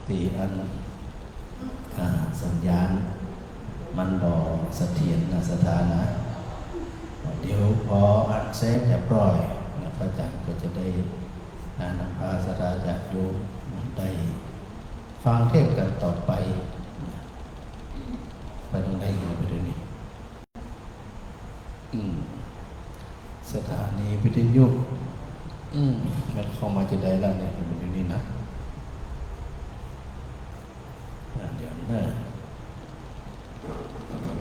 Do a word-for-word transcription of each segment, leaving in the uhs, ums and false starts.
ที่อัน อ่า สัญญาณมันบ่เสถียรนะ ศรัทธานะ เดี๋ยวพออันเซตเรียบร้อยนะ พระอาจารย์ก็จะได้ อ่า นำพาศรัทธาญาติโยมได้ฟังเทศน์กันต่อไปนะ ไปตรงไหนอยู่ไปดูนี่ อืม สถานีวิทยุ อืม มันเข้ามาจะได้แล้วเนี่ย มันอยู่นี่นะ อ่า เดี๋ยวนะ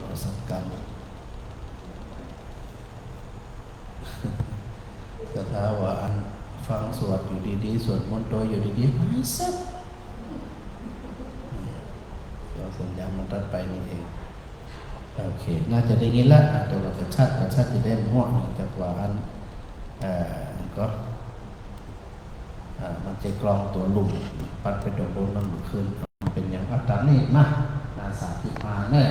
เราสังกัด ศรัทธาว่าอันฟังสวดอยู่ดีๆ สวดมนต์ตัวอยู่ดีๆ หายเสีย เดี๋ยวสัญญาณมันตัดไปนี่เอง โอเค น่าจะได้ยินแล้วนะ แต่ว่าจะชัด จะชัดจะได้มั่ว เนื่องจากว่าอัน เอ่อ ก็ อ่า มันจะกรองตัวลุ่ม ปัดไปโดนบนน้ำมันขึ้น มันเป็นอย่างอัตตานี่นะ หน้าสามสิบห้าเนี่ย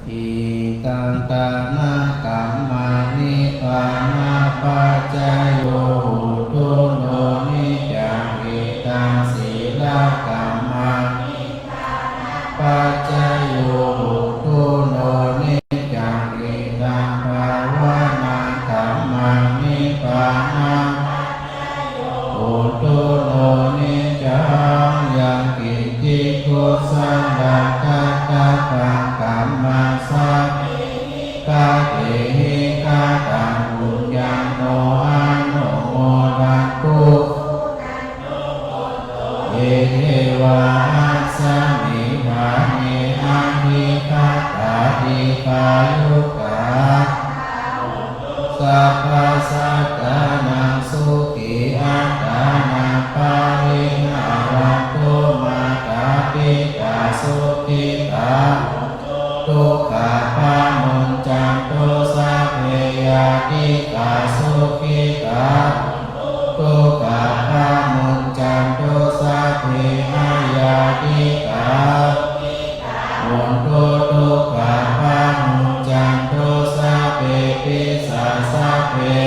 Idaṃ dānakammaṃ nibbānapaccayo hotu no niccaṃ. Idaṃ sīlakammaṃ nibbānapaccayo hotu no niccaṃ. Idaṃ bhāvanākammaṃ nibbānapaccayo hotu no niccaṃ. Yaṃ kiñci kusalaṃ kattabbaṃ kammaṃ sabbehi katehi kataṃ puññaṃ no anumodantu. Ye devā asmiṃ ṭhāne adhigatā dīghāyukā sabbasattānaṃ sukhī attānaṃ pariharantu. Mātā pitā sukhitā hontu dukkhā pamuñcantu. Sabbe ñātikā sukhitā hontu dukkhā pamuñcantu. Sabbe aññātikā hontu dukkhā pamuñcantu. Sabbe pisā sabbe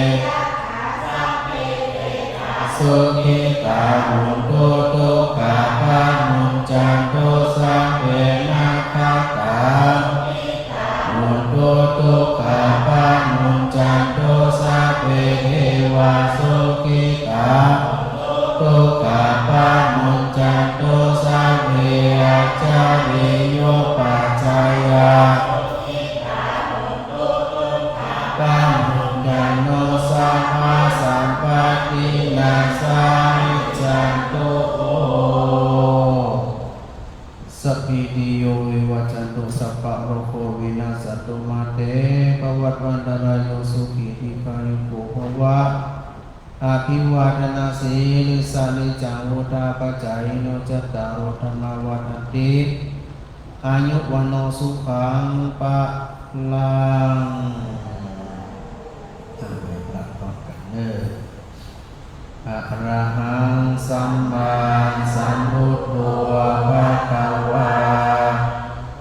sukhitā hontu dukkhā pamuñcantu. Sabbe nakkhattā hontu dukkhā pamuñcantu. Sabbe devā sukhitā hontu dukkhā pamuñcantu. Sabbe ācariyupajjhāyā pamuñcantu. Sabbasampattī nāsā icchatu. สัพพีติโยวิวัชชันตุ สัพพะโรโควินัสสันตุ มาเตภวัตวันตรายโย สุขีทีฆายุโกภวะ อภิวาทนสีลิสสะนิจจังวุฑฒาปะจายิโน จัตตาโรธัมมาวัฑฒันติ อายุวัณโณสุขังพะลัง อ่า ไหว้พระพร้อมกันเด้อ Arahaṃ sammāsambuddho bhagavā,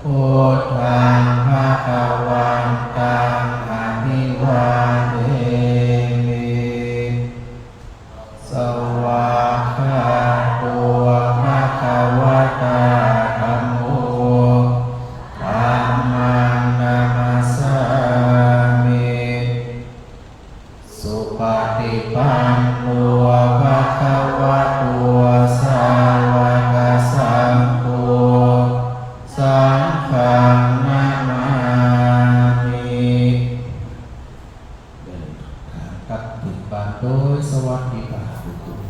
buddhaṃ bhagavantaṃ abhivādemi. Svākkhāto bhagavatā dhammo, dhammaṃ namassāmi. Supaṭipanno bhagavato sāvakasaṅgho, saṅghaṃ namāmi. เดินทางกลับถึงบ้านโดยสวัสดิภาพทุกคน